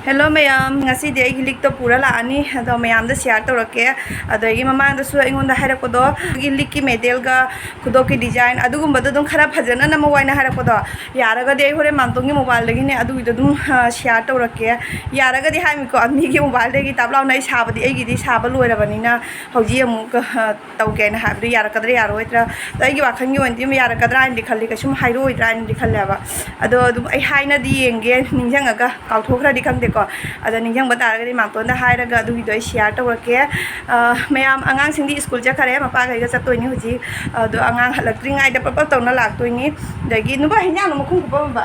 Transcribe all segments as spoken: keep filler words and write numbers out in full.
Hello ꯃꯌꯥꯝ, ꯉꯁꯤꯗꯤ ꯑꯩꯒꯤ ꯂꯤꯛꯇꯣ ꯄꯨꯔ ꯂꯥꯛꯑꯅꯤ, ꯑꯗꯣ ꯃꯌꯥꯝꯗ ꯁꯤꯌꯥꯔ ꯇꯧꯔꯛꯀꯦ꯫ ꯑꯗꯒꯤ ꯃꯃꯥꯡꯗꯁꯨ ꯑꯩꯉꯣꯟꯗ ꯍꯥꯏꯔꯛꯄꯗꯣ, ꯑꯩꯒꯤ ꯂꯤꯛꯀꯤ ꯃꯦꯗꯦꯜꯒ ꯈꯨꯗꯣꯞꯀꯤ ꯗꯤꯖꯥꯏꯟ ꯑꯗꯨꯒꯨꯝꯕꯗꯣ ꯑꯗꯨꯝ ꯈꯔ ꯐꯖꯅ ꯅꯝꯃꯛꯑꯣ ꯍꯥꯏꯅ ꯍꯥꯏꯔꯛꯄꯗꯣ, ꯌꯥꯔꯒꯗꯤ ꯑꯩ ꯍꯣꯔꯦꯟ ꯃꯥꯝꯇꯣꯟꯒꯤ ꯃꯣꯕꯥꯏꯜꯗꯒꯤꯅꯦ ꯑꯗꯨꯒꯤꯗꯣ ꯑꯗꯨꯝ, ꯑ, ꯁꯤꯌꯥꯔ ꯇꯧꯔꯛꯀꯦ꯫ ꯌꯥꯔꯒꯗꯤ ꯍꯥꯏꯕꯅꯤꯀꯣ, ꯃꯤꯒꯤ ꯃꯣꯕꯥꯏꯜꯗꯒꯤ ꯇꯥꯞ ꯂꯥꯎꯅ ꯑꯩ ꯁꯥꯕꯗꯤ, ꯑꯩꯒꯤꯗꯤ ꯁꯥꯕ ꯂꯣꯏꯔꯕꯅꯤꯅ ꯍꯧꯖꯤꯛ ꯑꯃꯨꯛ, ꯑ, ꯇꯧꯒꯦ ꯍꯥꯏꯅ ꯍꯥꯏꯕꯗꯣ ꯌꯥꯔꯛꯀꯗ꯭ꯔꯥ ꯌꯥꯔꯣꯏꯗ꯭ꯔꯥ? ꯑꯗꯣ ꯑꯩꯒꯤ ꯋꯥꯈꯜꯒꯤ ꯑꯣꯏꯅꯗꯤ ꯌꯥꯔꯛꯀꯗ꯭ꯔꯥ ꯍꯥꯏꯅꯗꯤ ꯈꯜꯂꯤ, ꯀꯩꯁꯨꯝ ꯍꯥꯏꯔꯛꯑꯣꯏꯗ꯭ꯔꯥ ꯍꯥꯏꯅꯗꯤ ꯈꯜꯂꯦꯕ꯫ ꯑꯗꯣ ꯑꯗꯨꯝ ꯑꯩ ꯍꯥꯏꯅꯗꯤ ꯌꯦꯡꯒꯦ, ꯅꯤꯡꯁꯤꯡꯉꯒ ꯀꯥꯎꯊꯣꯛꯈ꯭ꯔꯗꯤ ꯈꯪꯗꯦꯀꯣ꯫ ꯑꯗꯣ ꯅꯤꯡꯁꯤꯡꯕ ꯇꯥꯔꯒꯗꯤ ꯃꯥꯝꯇꯣꯟꯗ ꯍꯥꯏꯔꯒ ꯑꯗꯨꯒꯤꯗꯣ ꯑꯩ ꯁꯤꯌꯥꯔ ꯇꯧꯔꯛꯀꯦ꯫ ꯑ, ꯃꯌꯥꯝ ꯑꯉꯥꯡꯁꯤꯡꯗꯤ ꯁ꯭ꯀꯨꯜ ꯆꯠꯈ꯭ꯔꯦ, ꯃꯄꯥꯈꯩꯒ ꯆꯠꯇꯣꯏꯅꯤ ꯍꯧꯖꯤꯛ꯫ ꯑꯗꯣ ꯑꯉꯥꯡ ꯍꯜꯂꯛꯇ꯭ꯔꯤꯉꯩꯗ ꯄꯞ ꯄꯞ ꯇꯧꯅ ꯂꯥꯛꯇꯣꯏꯅꯤ꯫ ꯑꯗꯒꯤ ꯅꯨꯄꯥ ꯍꯤꯟꯖꯥꯡꯗꯣ ꯃꯈꯨꯝ ꯀꯨꯞꯄꯝꯕ꯫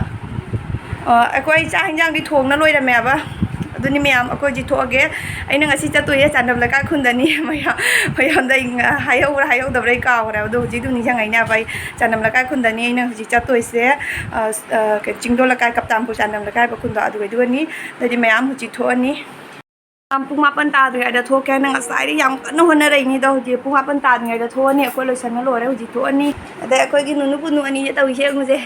ꯑ, ꯑꯩꯈꯣꯏ ꯆꯥꯛ ꯍꯤꯟꯖꯥꯡꯗꯤ ꯊꯣꯡꯅ ꯂꯣꯏꯔꯝꯃꯦꯕ꯫ ꯑꯗꯨꯅꯤ ꯃꯌꯥꯝ, ꯑꯩꯈꯣꯏ ꯍꯧꯖꯤꯛ ꯊꯣꯛꯑꯒꯦ꯫ ꯑꯩꯅ ꯉꯁꯤ ꯆꯠꯇꯣꯏꯁꯦ ꯆꯥꯟꯗꯝ ꯂꯩꯀꯥꯏ ꯈꯨꯟꯗꯅꯤ꯫ ꯃꯌꯥꯝ, ꯃꯌꯥꯝꯗ ꯑꯩ ꯉ-, ꯍꯥꯏꯍꯧꯕ꯭ꯔꯥ ꯍꯥꯏꯍꯧꯗꯕ꯭ꯔꯥ ꯑꯩ ꯀꯥꯎꯈ꯭ꯔꯦꯕ꯫ ꯑꯗꯣ ꯍꯧꯖꯤꯛ ꯑꯗꯨꯝ ꯅꯤꯡꯁꯤꯡꯉꯛꯏꯅꯦꯕ꯫ ꯑꯩ ꯆꯥꯟꯗꯝ ꯂꯩꯀꯥꯏ ꯈꯨꯟꯗꯅꯤ ꯑꯩꯅ ꯍꯧꯖꯤꯛ ꯆꯠꯇꯣꯏꯁꯦ꯫ ꯑ, ꯑ, ꯀꯩ, ꯆꯤꯡꯗꯣꯜ ꯂꯩꯀꯥꯏ, ꯀꯞꯇꯥꯝꯄꯨꯔ ꯆꯥꯟꯗꯝ ꯂꯩꯀꯥꯏ ꯍꯥꯏꯕ ꯈꯨꯟꯗꯣ ꯑꯗꯨꯒꯩꯗꯨꯒꯅꯤ꯫ ꯑꯗꯨꯗꯤ ꯃꯌꯥꯝ ꯍꯧꯖꯤꯛ ꯊꯣꯛꯑꯅꯤ꯫ ꯄꯨꯡ ꯃꯥꯄꯟ ꯇꯥꯗ꯭ꯔꯤꯉꯩꯗ ꯊꯣꯛꯀꯦ ꯍꯥꯏꯅ ꯉꯁꯥꯏꯗꯩ ꯌꯥꯝ ꯀꯟꯅ ꯍꯣꯠꯅꯔꯛꯏꯅꯤꯗꯣ꯫ ꯍꯧꯖꯤꯛ ꯄꯨꯡ ꯃꯥꯄꯟ ꯇꯥꯗ꯭ꯔꯤꯉꯩꯗ ꯊꯣꯛꯑꯅꯤ꯫ ꯑꯩꯈꯣꯏ ꯂꯣꯏꯁꯟꯕ ꯂꯣꯏꯔꯦ, ꯍꯧꯖꯤꯛ ꯊꯣꯛꯑꯅꯤ꯫ ꯑꯗꯩ ꯑꯩꯈꯣꯏꯒꯤ ꯅꯨꯅꯨ ꯄꯨꯅꯨ ꯑꯅꯤꯁꯦ ꯇꯧꯔꯤꯁꯦ ꯌꯦꯡꯉꯨꯁꯦ꯫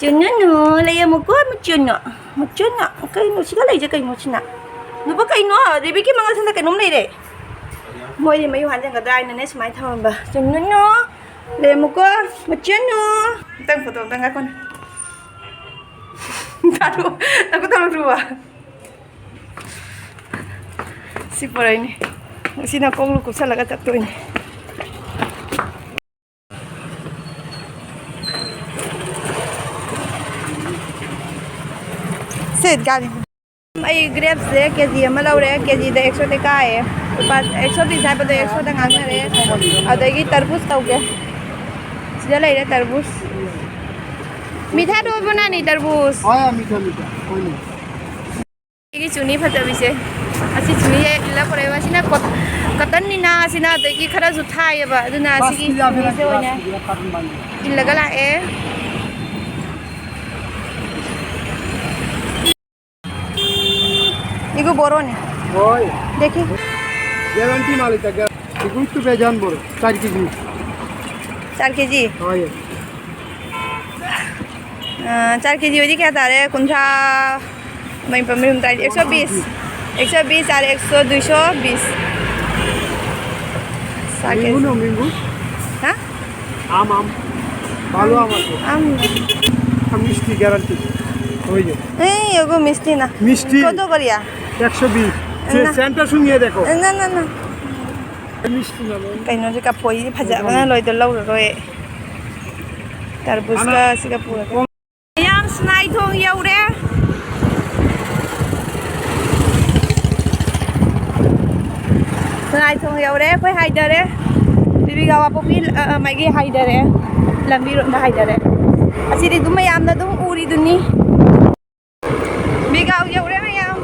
ꯆꯨꯅꯨꯅꯨ, ꯂꯩꯔꯝꯃꯨꯀꯣ, ꯃꯆꯨꯅꯨ꯫ ꯃꯆꯨꯅꯨ, ꯀꯩꯅꯣ ꯁꯤꯗ ꯂꯩꯁꯦ ꯀꯩꯅꯣ ꯁꯤꯅ? ꯅꯨꯄꯥ ꯀꯩꯅꯣ? ꯔꯦꯕꯤꯠꯀꯤ ꯃꯉꯛꯁꯝꯗ ꯀꯩꯅꯣꯝ ꯂꯩꯔꯦ꯫ ꯃꯣꯏꯗꯤ ꯃꯌꯨ ꯍꯟꯖꯟꯒꯗ꯭ꯔꯥ ꯍꯥꯏꯅꯅꯦ ꯁꯨꯃꯥꯏꯅ ꯊꯝꯃꯝꯕ꯫ ꯆꯨꯅꯨꯅꯨ, ꯂꯩꯔꯝꯃꯨꯀꯣ, ꯃꯆꯨꯅꯨ꯫ ꯑꯝꯇꯪ ꯐꯣꯇꯣ ꯑꯝꯇꯪ ꯀꯥꯞꯈꯣꯅꯦ꯫ ꯊꯥꯔꯛꯑꯣ, ꯅꯈꯨꯠ ꯊꯝꯃꯛꯇ꯭ꯔꯣꯕ? ꯁꯤ ꯄꯨꯔꯛꯏꯅꯦ꯫ ꯁꯤꯅ ꯀꯣꯛꯂꯨ ꯀꯨꯞꯁꯜꯂꯒ ꯆꯠꯇꯣꯏꯅꯦ꯫ ꯁꯦ, ꯒꯥꯔꯤ꯫ ꯑꯩ ꯒ꯭ꯔꯦꯞꯁꯦ ꯀꯦ ꯖꯤ ꯑꯃ ꯂꯧꯔꯦ, ꯀꯦ ꯖꯤꯗ ꯑꯦꯛꯁꯣꯗ ꯀꯥꯏꯌꯦ꯫ ꯂꯨꯄꯥ ꯑꯦꯛꯁꯣ ꯄꯤꯁ ꯍꯥꯏꯕꯗꯣ ꯑꯦꯛꯁꯣꯗ ꯉꯥꯡꯅꯔꯦ꯫ ꯑꯗꯒꯤ ꯇꯔꯕꯨꯖ ꯇꯧꯒꯦ꯫ ꯁꯤꯗ ꯂꯩꯔꯦ ꯇꯔꯕꯨꯖ꯫ ꯃꯤꯊꯥꯗꯣ ꯕꯅꯥꯅꯤ ꯇꯔꯕꯨꯖ꯫ ꯍꯣꯏ, ꯃꯤꯊꯥ, ꯃꯤꯊꯥ꯫ ꯍꯣꯏꯅꯦ꯫ ꯑꯩꯒꯤ ꯆꯨꯅꯤ ꯐꯖꯕꯤꯁꯦ꯫ ꯑꯁꯤ ꯆꯨꯅꯤꯁꯦ ꯏꯜꯂ ꯄꯨꯔꯛꯑꯦꯕ꯫ ꯑꯁꯤꯅ ꯀꯣꯠ-, ꯀꯇꯟꯅꯤꯅ ꯑꯁꯤꯅ, ꯑꯗꯒꯤ ꯈꯔꯁꯨ ꯊꯥꯏꯌꯦꯕ꯫ ꯑꯗꯨꯅ ꯑꯁꯤꯒꯤ ꯆꯨꯅꯤꯁꯦ ꯑꯣꯏꯅ ꯏꯜꯂꯒ ꯂꯥꯛꯑꯦ꯫ Ego boro ni. Hoy. Dekhi. Guarantee malik ka. Igu itu bejan boro. Char kg. Char kg? Hoy. ꯑ, ꯆꯥꯔ ꯀꯦ ꯖꯤ ꯑꯣꯏꯗꯤ ꯀꯌꯥ ꯇꯥꯔꯦ? ꯀꯨꯟꯊ꯭ꯔꯥ, मैं पम्मी हम ताई एक सौ बीस, एक सौ बीस और एक सौ, दो सौ बीस। साके। मैंगो ना, मैंगो? हाँ? आम, आम। ভালো আম আছে। আম। আর মিষ্টি গ্যারান্টি। ওই যে। এই, ওগো মিষ্টি না। মিষ্টি। কত করিয়া? একশো বিশ। সে না। সেন্টটা শুঙিয়ে দেখো। না, না, না। মিষ্টি না, না। ꯀꯩꯅꯣꯁꯦ ꯀꯐꯣꯏꯁꯦ ꯐꯖꯕꯅ ꯂꯣꯏꯗ ꯂꯧꯔꯔꯣꯏ꯫ ꯇꯔꯕꯨꯖꯀ ꯑꯃ ꯁꯤꯒ ꯄꯨꯔꯒ꯫ ꯃꯌꯥꯝ ꯁꯤꯅꯥꯏꯊꯣꯡ ꯌꯧꯔꯦ꯫ ꯁꯤꯅꯥꯏꯊꯣꯡ ꯌꯧꯔꯦ, ꯑꯩꯈꯣꯏ ꯍꯥꯏꯊꯔꯦ꯫ ꯕꯤꯕꯤꯒꯥ ꯋꯥꯄꯣꯛꯄꯤ, ꯑ, ꯑ, ꯃꯥꯏꯒꯤ ꯍꯥꯏꯊꯔꯦ꯫ ꯂꯝꯕꯤꯔꯣꯝꯗ ꯍꯥꯏꯊꯔꯦ꯫ ꯑꯁꯤꯗꯤ ꯑꯗꯨꯝ ꯃꯌꯥꯝꯅ ꯑꯗꯨꯝ ꯎꯔꯤꯗꯨꯅꯤ꯫ ꯕꯤꯕꯤꯒꯥ ꯌꯧꯔꯦ ꯃꯌꯥꯝ꯫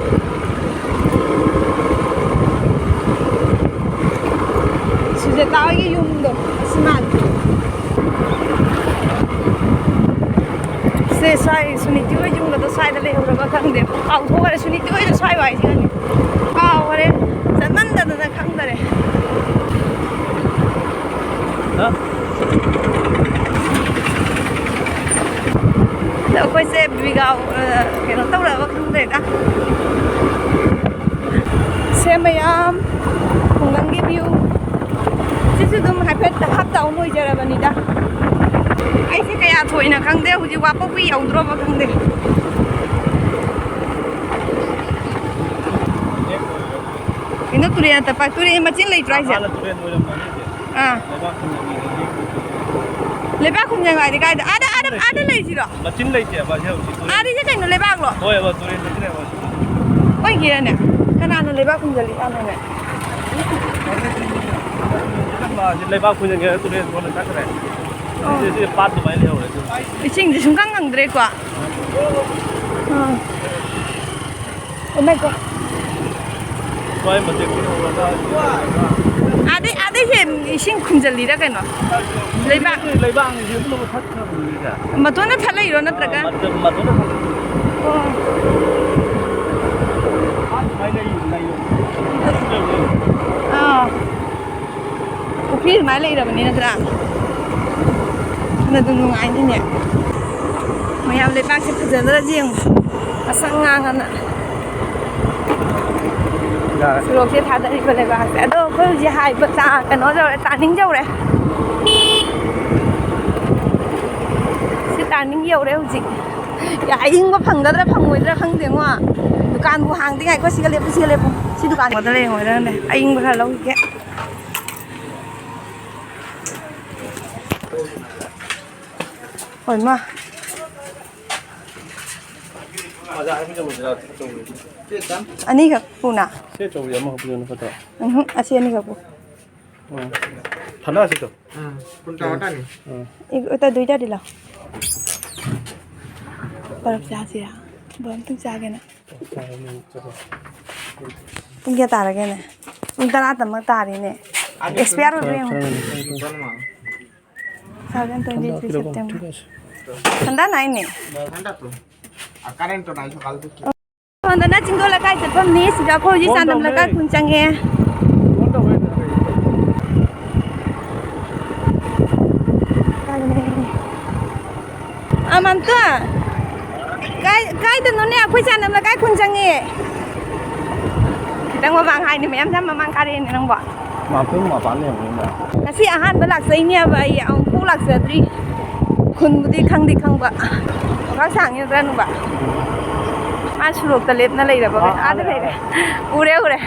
ꯁꯨꯖꯦꯇꯥ ꯍꯣꯏꯒꯤ ꯌꯨꯝꯗꯣ, ꯑꯁꯤ ꯃꯥꯜꯂꯦ꯫ ꯁꯦ, ꯁ꯭ꯋꯥꯏ ꯁꯨꯅꯤꯇꯤ ꯍꯣꯏ ꯌꯨꯝꯒꯗꯣ ꯁ꯭ꯋꯥꯏꯗ ꯂꯩꯍꯧꯔꯕ ꯈꯪꯗꯦ꯫ ꯀꯥꯎꯊꯣꯛꯈ꯭ꯔꯦ, ꯁꯨꯅꯤꯇꯤ ꯍꯣꯏꯗꯣ ꯁ꯭ꯋꯥꯏ ꯋꯥꯏꯁꯤꯒꯅꯤ꯫ ꯀꯥꯎꯈ꯭ꯔꯦ, ꯆꯠꯃꯟꯗꯗꯅ ꯈꯪꯗꯔꯦ꯫ ꯍꯥ? ꯑꯗꯣ ꯑꯩꯈꯣꯏꯁꯦ ꯕꯤꯕꯤꯒꯥ, ꯑ, ꯀꯩꯅꯣ ꯇꯧꯔꯕ ꯈꯪꯗ꯭ꯔꯦꯗ꯫ ꯁꯦ ꯃꯌꯥꯝ, ꯈꯨꯡꯒꯪꯒꯤ view꯫ ꯁꯤꯁꯨ ꯑꯗꯨꯝ ꯍꯥꯏꯐꯦꯠ ꯍꯞꯇꯥ ꯑꯃ ꯑꯣꯏꯖꯔꯕꯅꯤꯗ꯫ ꯑꯩꯁꯦ ꯀꯌꯥ ꯊꯣꯏꯅ ꯈꯪꯗꯦ, ꯍꯧꯖꯤꯛ ꯋꯥꯄꯣꯛꯄꯤ ꯌꯧꯗ꯭ꯔꯣꯕ ꯈꯪꯗꯦ꯫ ꯀꯩꯅꯣ ꯇꯨꯔꯦꯟ ꯇꯠꯄ, ꯇꯨꯔꯦꯟ ꯃꯆꯤꯟ ꯂꯩꯇ꯭ꯔꯣ ꯍꯥꯏꯁꯦ? ꯍꯥꯟꯅ ꯇꯨꯔꯦꯟ ꯑꯣꯏꯔꯝꯕꯅꯤ ꯍꯧꯖꯤꯛ꯫ ꯑꯥ꯫ ꯂꯩꯕꯥꯛ ꯈꯨꯝꯖꯤꯟꯕꯤꯔꯦ꯫ ꯂꯩꯕꯥꯛ ꯈꯨꯝꯖꯤꯟꯕ ꯍꯥꯏꯗꯤ ꯀꯥꯏꯗ? ꯑꯥꯗ, ꯑꯥꯗ, ꯑꯥꯗ ꯂꯩꯁꯤꯔꯣ? ꯃꯆꯤꯟ ꯂꯩꯇꯦꯕ, ꯑꯁꯤ ꯍꯧꯖꯤꯛ ꯇꯨꯔꯦꯟ꯫ ꯑꯥꯗꯤꯁꯦ ꯀꯩꯅꯣ, ꯂꯩꯕꯥꯛꯂꯣ? ꯍꯣꯏ, ꯑꯕ, ꯇꯨꯔꯦꯟ ꯃꯆꯤꯟ ꯂꯩꯕ꯫ ꯑꯣꯏꯒꯦꯔꯅꯦ? ꯀꯅꯥꯅ ꯂꯩꯕꯥꯛ ꯈꯨꯝꯖꯤꯜꯂꯤꯖꯥꯠꯅꯣꯅꯦ? ꯃꯥꯁꯦ ꯂꯩꯕꯥꯛ ꯈꯨꯝꯖꯤꯟꯒꯦ ꯇꯨꯔꯦꯟ ꯀꯣꯟꯅ ꯆꯠꯈ꯭ꯔꯦ꯫ ꯑꯣ꯫ ꯁꯤ, ꯁꯤ ꯄꯥꯠ ꯑꯗꯨꯃꯥꯏꯅ ꯂꯩꯍꯧꯔꯦ ꯑꯗꯨ꯫ ꯏꯁꯤꯡꯁꯦ ꯁꯨꯡꯀꯪ ꯀꯪꯗ꯭ꯔꯦꯀꯣ? ꯑꯥ꯫ Oh my God. ꯁ꯭ꯋꯥꯏ ꯃꯇꯦꯛꯇꯒꯤ ꯍꯧꯔꯒ ꯑꯥꯗꯩ, ꯑꯥꯗꯩ ꯍꯦꯟ ꯏꯁꯤꯡ ꯈꯨꯝꯖꯤꯜꯂꯤꯔ ꯀꯩꯅꯣ? ꯂꯩꯕꯥꯛ꯫ ꯂꯩꯕꯥꯛꯅꯤ, ꯁꯤ ꯄꯨꯝꯅꯃꯛ ꯊꯠꯈ꯭ꯔꯕꯅꯤꯗ꯫ ꯃꯇꯣꯟꯅ ꯊꯠꯂꯛꯏꯔꯣ ꯅꯠꯇ꯭ꯔꯒ? ꯑꯥ, ꯃꯇꯣꯟ, ꯃꯇꯣꯟꯅ ꯊꯠꯂꯛꯏ꯫ ꯑꯣ꯫ ꯑꯥ, ꯁꯨꯃꯥꯏꯅ ꯂꯩ, ꯂꯩ꯫ ꯑꯥ꯫ ꯄꯨꯈ꯭ꯔꯤ ꯑꯗꯨꯃꯥꯏꯅ ꯂꯩꯔꯕꯅꯤ ꯅꯠꯇ꯭ꯔꯥ? ꯑꯗꯨꯅ ꯑꯗꯨꯝ ꯅꯨꯡꯉꯥꯏꯅꯤꯅꯦ꯫ ꯃꯌꯥꯝ ꯂꯩꯕꯥꯛꯁꯦ ꯐꯖꯗ꯭ꯔꯗꯤ ꯌꯦꯡꯉꯨ꯫ ꯑꯁꯪ ꯉꯥꯡꯉꯅ ꯌꯥꯔꯦ꯫ ꯁꯣꯔꯣꯛꯁꯦ ꯊꯥꯗꯔꯤꯕ ꯂꯩꯕꯥꯛꯁꯦ꯫ ꯑꯗꯣ ꯑꯩꯈꯣꯏ ꯍꯧꯖꯤꯛ ꯍꯥꯏꯕ ꯇꯥ-, ꯀꯩꯅꯣ ꯌꯧꯔꯦ, ꯇꯥꯅꯤꯡ ꯌꯧꯔꯦ꯫ ꯁꯤ ꯇꯥꯅꯤꯡ ꯌꯧꯔꯦ ꯍꯧꯖꯤꯛ꯫ ꯌꯥ, ꯑꯏꯪꯕ ꯐꯪꯒꯗ꯭ꯔꯥ ꯐꯪꯉꯣꯏꯗ꯭ꯔꯥ ꯈꯪꯗꯦꯉꯣ꯫ ꯗꯨꯀꯥꯟꯕꯨ ꯍꯥꯡꯗꯦ꯫ ꯉꯥꯏꯈꯣ, ꯁꯤꯒ ꯂꯦꯞꯄꯨ, ꯁꯤꯒ ꯂꯦꯞꯄꯨ꯫ ꯁꯤ ꯗꯨꯀꯥꯟ ꯐꯝꯕꯗ ꯂꯩꯍꯧꯔꯒꯅꯦ ꯑꯏꯪꯕ ꯈꯔ ꯂꯧꯈꯤꯒꯦ꯫ ꯍꯣꯏ, ꯃꯥ꯫ ꯑꯅꯤꯈꯛ ꯄꯨꯅ? ꯁꯤ ꯑꯆꯧꯕꯁꯦ ꯑꯃꯈꯛ ꯄꯨꯖꯧꯅ ꯐꯠꯇ꯭ꯔꯣ? ꯎꯝꯍꯨꯝ, ꯑꯁꯤ ꯑꯅꯤꯈꯛ ꯄꯨ꯫ ꯑꯥ꯫ ꯊꯥꯅ ꯑꯁꯤꯗꯣ? ꯑꯥ, ꯀꯨꯟ ꯇꯔꯥ ꯇꯥꯅꯤ꯫ ꯑꯥ꯫ ꯏ-, ꯎꯇ ꯗꯨꯏꯇꯗꯤ ꯂꯥꯎ꯫ ꯕꯔꯞ ꯆꯥꯁꯤꯔꯥ? ꯕꯔꯞ ꯑꯝꯇꯪ ꯆꯥꯒꯦꯅ꯫ ꯄꯨꯡ ꯀꯌꯥ ꯇꯥꯔꯒꯦꯅꯦ? ꯄꯨꯡ ꯇꯔꯥ ꯇꯃꯛ ꯇꯥꯔꯦꯅꯦ꯫ ꯑꯦꯛꯁꯄꯤꯌꯥꯔ ꯑꯣꯏꯕ꯭ꯔꯥ ꯌꯦꯡꯉꯣ꯫ Seven twenty three September. ꯍꯟꯗꯛ ꯅꯥꯏꯅꯦ꯫ ꯁꯣꯟꯗꯅ ꯆꯤꯡꯗꯣꯜ ꯂꯩꯀꯥꯏ ꯆꯠꯐꯝꯅꯤ꯫ ꯁꯤꯗ ꯑꯩꯈꯣꯏ ꯍꯧꯖꯤꯛ ꯆꯥꯟꯗꯝ ꯂꯩꯀꯥꯏ ꯈꯨꯟ ꯆꯪꯉꯦ꯫ ꯑ, ꯃꯝꯇꯣꯟ, ꯀꯥꯏ, ꯀꯥꯏꯗꯅꯣꯅꯦ? ꯑꯩꯈꯣꯏ ꯆꯥꯟꯗꯝ ꯂꯩꯀꯥꯏ ꯈꯨꯟ ꯆꯪꯉꯦ꯫ ꯈꯤꯇꯪ ꯃꯃꯥꯡ ꯍꯥꯏꯅꯤ, ꯃꯌꯥꯝ ꯌꯥꯝ ꯃꯃꯥꯡ ꯀꯥꯔꯛꯑꯦꯅꯦ ꯅꯪꯕꯣ꯫ ꯃꯥꯄꯨꯡ ꯃꯄꯥꯟ ꯂꯩꯔꯝꯒꯅꯤꯗ꯫ ꯉꯁꯤ ꯑꯍꯥꯟꯕ ꯂꯥꯛꯆꯩꯅꯦꯕ ꯑꯩ, ꯑꯃꯨꯛꯐꯥꯎ ꯂꯥꯛꯆꯗ꯭ꯔꯤ꯫ ꯈꯨꯟꯕꯨꯗꯤ ꯈꯪꯗꯤ ꯈꯪꯕ꯫ ꯈꯔ ꯁꯥꯡꯉꯦ ꯅꯠꯇ꯭ꯔꯥ ꯅꯨꯡꯕ? ꯃꯥ ꯁꯣꯔꯣꯛꯇ ꯂꯦꯞꯅ ꯂꯩꯔꯕ? ꯑꯥ, ꯑꯥꯗ ꯑꯥ, ꯂꯩꯔꯦ꯫ ꯑꯥ꯫ ꯎꯔꯦ, ꯎꯔꯦ꯫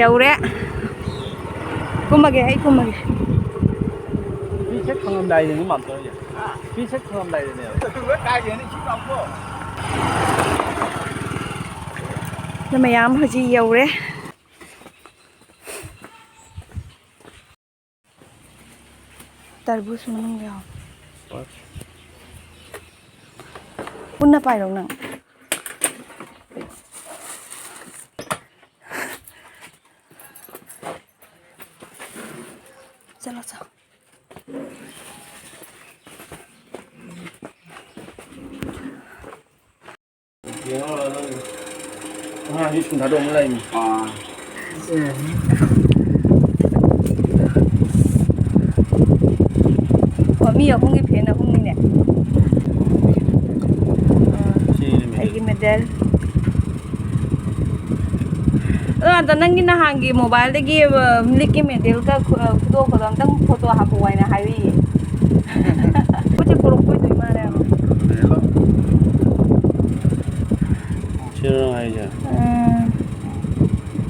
ꯌꯧꯔꯦ꯫ ꯀꯨꯝꯃꯒꯦ, ꯑꯩ ꯀꯨꯝꯃꯒꯦ꯫ ꯃꯤ ꯁꯦꯛ ꯐꯪꯉꯝꯗꯥꯏꯗꯅꯤ ꯃꯥꯝꯇꯣꯟ ꯍꯣꯏꯁꯦ꯫ ꯃꯤ ꯁꯦꯛ ꯐꯪꯉꯝꯗꯥꯏꯗꯅꯦꯕ꯫ ꯑꯗꯣ ꯃꯌꯥꯝ ꯍꯧꯖꯤꯛ ꯌꯧꯔꯦ꯫ ꯇꯔꯕꯨꯖ ꯃꯅꯨꯡ ꯌꯥꯎ꯫ ꯄꯨꯟꯅ ꯄꯥꯏꯔꯣ ꯅꯪ꯫ ꯆꯠꯂꯣ, ꯆꯠꯂꯣ꯫ ꯌꯦꯡꯉꯣ, ꯑꯉꯥꯡꯁꯤ ꯁ꯭ꯀꯨꯜ ꯊꯥꯗꯣꯛꯑꯝꯃ ꯂꯥꯛꯏꯅꯤ꯫ ꯑꯥ꯫ ꯑꯣ, ꯃꯤ ꯑꯍꯨꯝꯒꯤ ꯐꯦꯟ ꯑꯍꯨꯝꯅꯤꯅꯦ꯫ ꯑꯥ꯫ ꯑꯗꯣ ꯑꯝꯇ ꯅꯪꯒꯤ ꯅꯍꯥꯟꯒꯤ ꯃꯣꯕꯥꯏꯜꯗꯒꯤ, ꯑ, ꯂꯤꯛꯀꯤ ꯃꯦꯗꯦꯜꯒ ꯈꯨ-, ꯑ, ꯈꯨꯗꯣꯞꯀꯗꯣ ꯑꯝꯇꯪ ꯐꯣꯇꯣ ꯍꯥꯞꯄꯛꯑꯣ ꯍꯥꯏꯅ ꯍꯥꯏꯔꯛꯏꯌꯦ꯫ ꯄꯣꯠꯁꯦ ꯄꯨꯔꯛꯄ ꯑꯣꯏꯗꯣꯏ ꯃꯥꯜꯂꯦꯕ꯫ ꯁꯤꯔꯣ ꯍꯥꯏꯁꯦ? ꯎꯝ꯫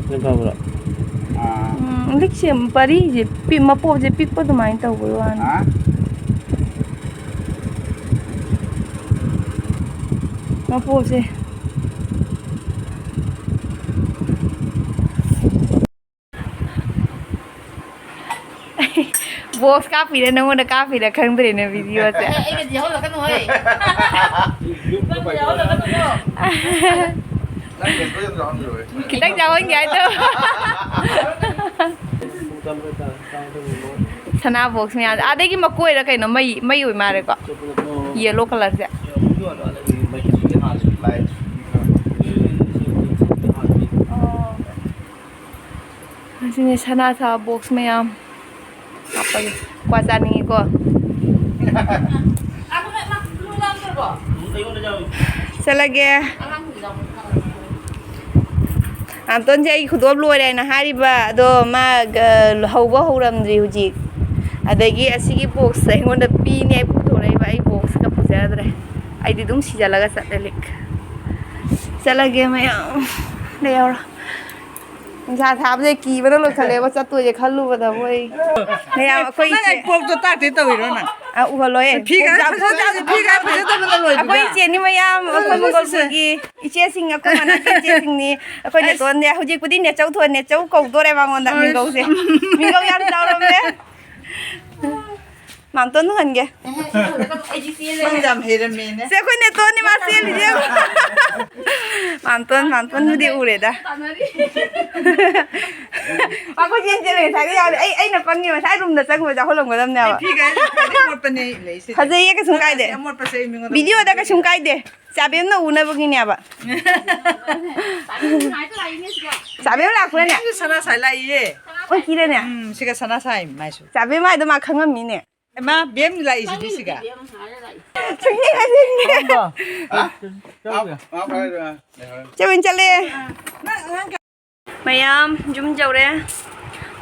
ꯁꯤꯅ ꯐꯕ꯭ꯔꯣ? ꯎꯝ, ꯂꯤꯛꯁꯦ ꯄꯔꯤꯁꯦ ꯄꯤ-, ꯃꯄꯣꯞꯁꯦ ꯄꯤꯛꯄ ꯑꯗꯨꯃꯥꯏꯅ ꯇꯧꯕꯩ ꯋꯥꯅꯤ꯫ ꯃꯄꯣꯞꯁꯦ꯫ ꯕꯣꯛꯁ ꯀꯥꯞꯄꯤꯔ ꯅꯪꯉꯣꯟꯗ ꯀꯥꯞꯄꯤꯔ ꯈꯪꯗ꯭ꯔꯦꯅꯦ ꯚꯤꯗꯤꯑꯣꯁꯦ꯫ ꯑꯦ, ꯑꯩꯅꯗꯤ ꯌꯥꯎꯍꯜꯂꯛꯀꯅꯨ ꯍꯣꯏ꯫ ꯅꯪꯅ ꯌꯥꯎꯍꯜꯂꯛꯀꯅꯨꯀꯣ꯫ ꯈꯤꯇꯪ ꯌꯥꯎꯍꯟꯒꯦ ꯍꯥꯏꯗꯣ꯫ ꯁꯅꯥ ꯕꯣꯛꯁ ꯃꯌꯥꯝ ꯑꯗꯒꯤ ꯃꯀꯣꯏꯔ ꯀꯩꯅꯣ ꯃꯩ, ꯃꯩ ꯑꯣꯏ ꯃꯥꯜꯂꯦꯀꯣ꯫ ꯌꯦꯂꯣ ꯀꯂꯔꯁꯦ꯫ ꯑꯣ꯫ ꯑꯁꯤꯅꯦ ꯁꯅꯥ ꯁꯥꯕ ꯕꯣꯛꯁ ꯃꯌꯥꯝ ꯍꯥꯞꯄꯒꯦ꯫ ꯀ꯭ꯋꯥ ꯆꯥꯅꯤꯡꯉꯤꯀꯣ꯫ ꯆꯠꯂꯒꯦ꯫ ꯑꯝꯇꯣꯟꯁꯦ ꯑꯩ ꯈꯨꯗꯣꯞ ꯂꯣꯏꯔꯦ ꯍꯥꯏꯅ ꯍꯥꯏꯔꯤꯕ, ꯑꯗꯣ ꯃꯥ, ꯑ, ꯍꯧꯕ ꯍꯧꯔꯝꯗ꯭ꯔꯤ ꯍꯧꯖꯤꯛ꯫ ꯑꯗꯒꯤ ꯑꯁꯤꯒꯤ ꯕꯣꯛꯁꯁꯦ ꯑꯩꯉꯣꯟꯗ ꯄꯤꯅꯤ, ꯑꯩ ꯄꯨꯊꯣꯔꯛꯏꯕ, ꯑꯩ ꯕꯣꯛꯁꯀ ꯄꯨꯖꯗ꯭ꯔꯦ꯫ ꯑꯩꯗꯤ ꯑꯗꯨꯝ ꯁꯤꯖꯜꯂꯒ ꯆꯠꯂꯦ ꯂꯤꯛ꯫ ꯆꯠꯂꯒꯦ ꯃꯌꯥꯝ꯫ ꯂꯩꯍꯧꯔꯣ꯫ ꯅꯨꯡꯁꯥ ꯁꯥꯕꯁꯦ ꯀꯤꯕꯅ ꯂꯣꯏꯈꯠꯂꯦꯕ, ꯆꯠꯇꯣꯏꯁꯦ ꯈꯜꯂꯨꯕꯗ ꯃꯣꯏ ꯃꯌꯥꯝ ꯑꯩꯈꯣꯏ ꯅꯪ ꯏꯆꯦ ꯑꯩ ꯄꯣꯛꯇꯣ ꯇꯥꯛꯇꯦ ꯇꯧꯔꯤꯔꯣ ꯅꯪ? ꯑ, ꯎꯍꯜꯂꯣꯏꯌꯦ꯫ ꯐꯤꯒ ꯄꯣꯛ ꯐꯖ-, ꯐꯤꯒ ꯐꯖꯗꯕꯅ ꯂꯣꯏꯕꯤꯗ꯫ ꯑꯩꯈꯣꯏ ꯏꯆꯦꯅꯤ ꯃꯌꯥꯝ, ꯑꯩꯈꯣꯏ ꯑꯁ, ꯃꯪꯒꯣꯜꯄꯨꯔꯒꯤ ꯏꯆꯦꯁꯤꯡ, ꯑꯩꯈꯣꯏ ꯃꯅꯥꯛꯀꯤ ꯏꯆꯦꯁꯤꯡꯅꯤ꯫ ꯑꯩꯈꯣꯏ ꯑꯁ꯫ ꯅꯦꯇꯣꯟꯅꯦ, ꯍꯧꯖꯤꯛꯄꯨꯗꯤ ꯅꯦꯆꯧ ꯊꯣꯟ-, ꯅꯦꯆꯧ ꯀꯧꯗꯣꯔꯦ ꯃꯉꯣꯟꯗ, ꯑꯁ꯫ ꯃꯤꯡꯒꯧꯁꯦ꯫ ꯃꯤꯡꯒꯧ ꯌꯥꯝ ꯆꯥꯎꯔꯝꯃꯦ꯫ ꯃꯥꯝꯇꯣꯟ ꯎꯍꯟꯒꯦ꯫ ꯑꯩꯗꯤ ꯆꯦꯜꯂꯦ꯫ ꯅꯪ ꯌꯥꯝ ꯍꯩꯔꯝꯃꯦꯅꯦ꯫ ꯁꯦ, ꯑꯩꯈꯣꯏ ꯅꯦꯇꯣꯟꯅꯤ ꯃꯥ ꯆꯦꯜꯂꯤꯁꯦ꯫ ꯃꯥꯝꯇꯣꯟ, ꯃꯥꯝꯇꯣꯟꯕꯨꯗꯤ ꯎꯔꯦꯗ꯫ ꯇꯥꯟꯅꯔꯤ꯫ ꯃꯥ ꯀꯣꯏꯆꯦꯟ ꯆꯦꯜꯂꯦ ꯉꯁꯥꯏꯗ ꯌꯥꯎꯔꯦ꯫ ꯑꯩ, ꯑꯩꯅ ꯄꯪꯉꯦ, ꯉꯁꯥꯏ ꯔꯨꯝꯗ ꯆꯪꯉꯨꯕꯗ ꯌꯥꯎꯍꯜꯂꯝꯒꯗꯕꯅꯦꯕ꯫ ꯑꯩ ꯐꯤ ꯀꯥꯏ-, ꯀꯥꯏꯗ ꯃꯣꯠꯄꯅꯦ ꯂꯩꯁꯦ? ꯐꯖꯩꯌꯦ, ꯀꯩꯁꯨꯝ ꯀꯥꯏꯗꯦ꯫ ꯑꯃꯣꯠꯄꯁꯦ ꯑꯩ ꯃꯤꯉꯣꯟꯗ ꯚꯤꯗꯤꯑꯣꯗ ꯀꯩꯁꯨꯝ ꯀꯥꯏꯗꯦ꯫ ꯆꯥꯕꯦꯝꯅ ꯎꯅꯕꯒꯤꯅꯦꯕ꯫ ꯆꯥꯕꯦꯝ ꯂꯥꯛꯄ꯭ꯔꯥꯅꯦ? ꯑꯩꯁꯨ ꯁꯅꯥ ꯁꯥꯏ ꯂꯥꯛꯏꯌꯦ꯫ ꯑꯣꯟꯈꯤꯔꯦꯅꯦ? ꯎꯝ, ꯁꯤꯒ ꯁꯅꯥ ꯁꯥꯏ ꯃꯥꯏꯁꯨ꯫ ꯆꯥꯕꯦꯝ ꯍꯥꯏꯗꯣ ꯃꯥ ꯈꯪꯉꯝꯃꯤꯅꯦ꯫ ꯃꯥ ꯕꯦꯝ ꯂꯥꯛꯏꯁꯤꯗꯤ ꯁꯤꯒ꯫ ꯁꯨꯡꯌꯦꯡ ꯌꯦꯡꯅꯤꯡꯗꯦ꯫ ꯆꯠꯂꯣ꯫ ꯆꯦ ꯑꯣꯏꯅ ꯆꯠꯂꯦ꯫ ꯃꯌꯥꯝ ꯌꯨꯝ ꯌꯧꯔꯦ꯫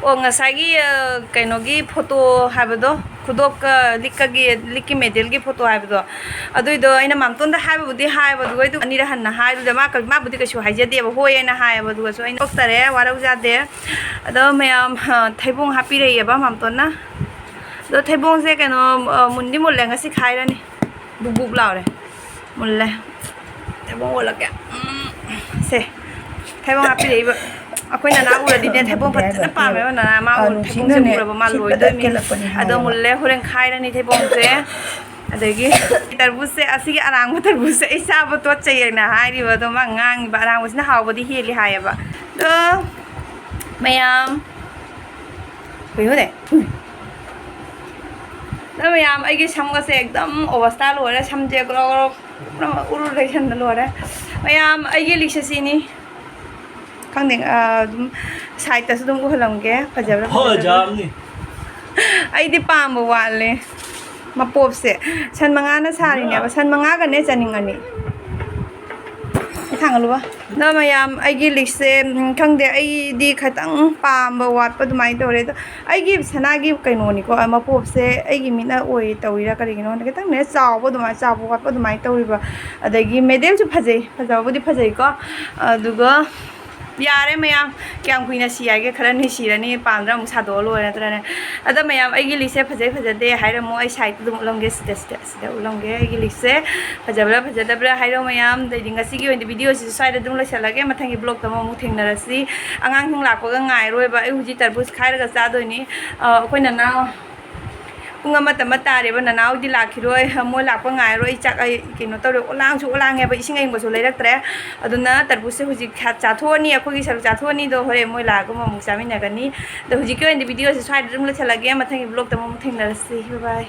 ꯑꯣ, ꯉꯁꯥꯏꯒꯤ, ꯑ, ꯀꯩꯅꯣꯒꯤ ꯐꯣꯇꯣ ꯍꯥꯏꯕꯗꯣ, ꯈꯨꯗꯣꯞꯀ ꯂꯤꯛꯀꯒꯤ, ꯂꯤꯛꯀꯤ ꯃꯦꯗꯦꯜꯒꯤ ꯐꯣꯇꯣ ꯍꯥꯏꯕꯗꯣ, ꯑꯗꯨꯏꯗꯣ ꯑꯩꯅ ꯃꯥꯝꯇꯣꯟꯗ ꯍꯥꯏꯕꯕꯨꯗꯤ ꯍꯥꯏꯕ, ꯑꯗꯨꯒ ꯑꯩꯗꯣ ꯑꯅꯤꯔꯛ ꯍꯟꯅ ꯍꯥꯏꯔꯨꯗꯦ꯫ ꯃꯥ ꯀ-, ꯃꯥꯕꯨꯗꯤ ꯀꯩꯁꯨ ꯍꯥꯏꯖꯗꯦꯕ, ꯍꯣꯏ ꯍꯥꯏꯅ ꯍꯥꯏꯌꯦꯕ꯫ ꯑꯗꯨꯒꯁꯨ ꯑꯩꯅ ꯊꯣꯛꯇꯔꯦ, ꯋꯥꯔꯧꯖꯗꯦ꯫ ꯑꯗꯣ ꯃꯌꯥꯝ, ꯑ, ꯊꯩꯕꯣꯡ ꯍꯥꯞꯄꯤꯔꯛꯑꯦꯕ ꯃꯥꯝꯇꯣꯟꯅ꯫ ꯑꯗꯣ ꯊꯩꯕꯣꯡꯁꯦ ꯀꯩꯅꯣ, ꯑ, ꯃꯨꯟꯗꯤ ꯃꯨꯜꯂꯦ, ꯉꯁꯤ ꯈꯥꯏꯔꯅꯤ꯫ Book book ꯂꯥꯎꯔꯦ꯫ ꯃꯨꯜꯂꯦ꯫ ꯊꯩꯕꯣꯡ ꯑꯣꯜꯂꯛꯀꯦ꯫ ꯎꯝ, ꯁꯦ꯫ ꯊꯩꯕꯣꯡ ꯍꯥꯞꯄꯤꯔꯛꯏꯕ꯫ ꯑꯩꯈꯣꯏ ꯅꯅꯥ ꯎꯔꯗꯤꯅꯦ, ꯊꯩꯕꯣꯡ ꯐꯖꯅ ꯄꯥꯝꯃꯦꯕ ꯅꯅꯥ꯫ ꯃꯥ ꯎ-, ꯊꯩꯕꯣꯡꯁꯦ ꯎꯔꯕ ꯃꯥ ꯂꯣꯏꯗꯣꯏꯅꯤ꯫ ꯑꯗꯣ ꯃꯨꯜꯂꯦ, ꯍꯣꯔꯦꯟ ꯈꯥꯏꯔꯅꯤ ꯊꯩꯕꯣꯡꯁꯦ꯫ ꯑꯗꯒꯤ ꯇꯔꯕꯨꯖꯁꯦ, ꯑꯁꯤꯒꯤ ꯑꯔꯥꯡꯕ ꯇꯔꯕꯨꯖꯁꯦ ꯑꯩ ꯆꯥꯕ ꯇꯣꯠꯆꯩꯌꯦꯅ ꯍꯥꯏꯔꯤꯕ꯫ ꯑꯗꯣ ꯃꯥ ꯉꯥꯡꯉꯤꯕ, ꯑꯔꯥꯡꯕꯁꯤꯅ ꯍꯥꯎꯕꯗꯤ ꯍꯦꯜꯂꯤ ꯍꯥꯏꯌꯦꯕ꯫ ꯑꯗꯣ ꯃꯌꯥꯝ ꯀꯩꯅꯣꯅꯦ? ꯑꯗꯣ ꯃꯌꯥꯝ, ꯑꯩꯒꯤ ꯁꯝꯒꯁꯦ ꯑꯦꯛꯗꯝ ꯑꯣꯕꯁꯇꯥ ꯂꯣꯏꯔꯦ꯫ ꯁꯝꯁꯦ ꯒ꯭ꯔꯣ ꯒ꯭ꯔꯣ ꯄꯨꯝꯅꯃꯛ ꯎꯔꯨ ꯂꯩꯁꯟꯕ ꯂꯣꯏꯔꯦ꯫ ꯃꯌꯥꯝ, ꯑꯩꯒꯤ ꯂꯤꯛꯁꯦ ꯁꯤꯅꯤ꯫ ꯈꯪꯗꯦ, ꯑ, ꯑꯗꯨꯝ ꯁꯥꯏꯠꯇꯁꯨ ꯑꯗꯨꯝ ꯎꯍꯜꯂꯝꯒꯦ꯫ ꯐꯖꯕ꯭ꯔꯥ, ꯐꯖꯗꯕ꯭ꯔꯥ? ꯐꯖꯕꯅꯤ꯫ ꯑꯩꯗꯤ ꯄꯥꯝꯕ ꯋꯥꯠꯂꯦ꯫ ꯃꯄꯣꯞꯁꯦ ꯁꯟ ꯃꯉꯥꯅ ꯁꯥꯔꯤꯅꯦꯕ꯫ ꯁꯟ ꯃꯉꯥꯒꯅꯦ ꯆꯅꯤꯡ ꯑꯅꯤ꯫ ꯑꯩ ꯊꯥꯡꯒꯠꯂꯨꯕ꯫ ꯑꯗꯣ ꯃꯌꯥꯝ, ꯑꯩꯒꯤ ꯂꯤꯛꯁꯦ, ꯎꯝ, ꯈꯪꯗꯦ, ꯑꯩꯗꯤ ꯈꯤꯇꯪ ꯄꯥꯝꯕ ꯋꯥꯠꯄ ꯑꯗꯨꯃꯥꯏꯅ ꯇꯧꯔꯦ꯫ ꯑꯗꯣ ꯑꯩꯒꯤ ꯁꯅꯥꯒꯤ ꯀꯩꯅꯣꯅꯤꯀꯣ, ꯑ, ꯃꯄꯣꯞꯁꯦ ꯑꯩꯒꯤ ꯃꯤꯠꯅ ꯑꯣꯏ ꯇꯧꯔꯤꯔꯥ ꯀꯔꯤꯒꯤꯅꯣ ꯈꯪꯗꯦ, ꯈꯤꯇꯪꯅꯦ ꯆꯥꯎꯕ ꯑꯗꯨꯃꯥꯏꯅ, ꯆꯥꯎꯕ ꯋꯥꯠꯄ ꯑꯗꯨꯃꯥꯏꯅ ꯇꯧꯔꯤꯕ꯫ ꯑꯗꯒꯤ ꯃꯦꯗꯦꯜꯁꯨ ꯐꯖꯩ, ꯐꯖꯕꯕꯨꯗꯤ ꯐꯖꯩꯀꯣ꯫ ꯑꯗꯨꯒ ꯌꯥꯔꯦ ꯃꯌꯥꯝ, ꯀꯌꯥꯝ ꯀꯨꯏꯅ ꯁꯤ ꯍꯥꯏꯒꯦ? ꯈꯔꯅꯤ ꯁꯤꯔꯅꯤ, ꯄꯥꯝꯗ꯭ꯔꯥ ꯑꯃꯨꯛ ꯁꯥꯗꯣꯛꯑ ꯂꯣꯏꯔꯦ ꯅꯠꯇ꯭ꯔꯅꯦ? ꯑꯗꯣ ꯃꯌꯥꯝ, ꯑꯩꯒꯤ ꯂꯤꯛꯁꯦ ꯐꯖꯩ ꯐꯖꯗꯦ ꯍꯥꯏꯔꯝꯃꯣ, ꯑꯩ ꯁꯥꯏꯠꯇ ꯑꯗꯨꯝ ꯎꯠꯂꯝꯒꯦ, ꯁꯤꯗ, ꯁꯤꯗ, ꯁꯤꯗ ꯎꯠꯂꯝꯒꯦ꯫ ꯑꯩꯒꯤ ꯂꯤꯛꯁꯦ ꯐꯖꯕ꯭ꯔꯥ ꯐꯖꯗꯕ꯭ꯔꯥ ꯍꯥꯏꯔꯣ ꯃꯌꯥꯝ꯫ ꯑꯗꯩꯗꯤ ꯉꯁꯤꯒꯤ ꯑꯣꯏꯅꯗꯤ ꯚꯤꯗꯤꯑꯣꯁꯤꯁꯨ ꯁ꯭ꯋꯥꯏꯗ ꯑꯗꯨꯝ ꯂꯣꯏꯁꯤꯜꯂꯒꯦ꯫ ꯃꯊꯪꯒꯤ ꯕ꯭ꯂꯣꯛꯇ ꯑꯃꯨꯛ ꯊꯦꯡꯅꯔꯁꯤ꯫ ꯑꯉꯥꯡꯁꯤꯡ ꯂꯥꯛꯄꯒ ꯉꯥꯏꯔꯣꯏꯕ, ꯑꯩ ꯍꯧꯖꯤꯛ ꯇꯔꯕꯨꯖ ꯈꯥꯏꯔꯒ ꯆꯥꯗꯣꯏꯅꯤ꯫ ꯑ, ꯑꯩꯈꯣꯏ ꯅꯅꯥꯎ ꯄꯨꯡ ꯑꯃ ꯇꯃ ꯇꯥꯔꯦꯕ, ꯅꯅꯥꯎꯗꯤ ꯂꯥꯛꯈꯤꯔꯣꯏ, ꯃꯣꯏ ꯂꯥꯛꯄ ꯉꯥꯏꯔꯣꯏ꯫ ꯑꯩ ꯆꯥꯛ, ꯑꯩ ꯀꯩꯅꯣ ꯇꯧꯔꯦ, ꯑꯣꯂꯥꯡꯁꯨ ꯑꯣꯂꯥꯡꯉꯦꯕ, ꯏꯁꯤꯡ ꯑꯌꯤꯡꯕꯁꯨ ꯂꯩꯔꯛꯇ꯭ꯔꯦ꯫ ꯑꯗꯨꯅ ꯇꯔꯕꯨꯖꯁꯦ ꯍꯧꯖꯤꯛ ꯆꯥꯊꯣꯛꯑꯅꯤ, ꯑꯩꯈꯣꯏꯒꯤ ꯁꯔꯨꯛ ꯆꯥꯊꯣꯛꯑꯅꯤ꯫ ꯑꯗꯣ ꯍꯣꯔꯦꯟ ꯃꯣꯏ ꯂꯥꯛꯑꯒ ꯑꯃꯨꯛ ꯆꯥꯃꯤꯟꯅꯒꯅꯤ꯫ ꯑꯗꯣ ꯍꯧꯖꯤꯛꯀꯤ ꯑꯣꯏꯅꯗꯤ ꯚꯤꯗꯤꯑꯣꯁꯦ ꯁ꯭ꯋꯥꯏꯗ ꯑꯗꯨꯝ ꯂꯣꯏꯁꯤꯜꯂꯒꯦ, ꯃꯊꯪꯒꯤ ꯕ꯭ꯂꯣꯛꯇ ꯑꯃꯨꯛ ꯊꯦꯡꯅꯔꯁꯤ꯫ Bye bye꯫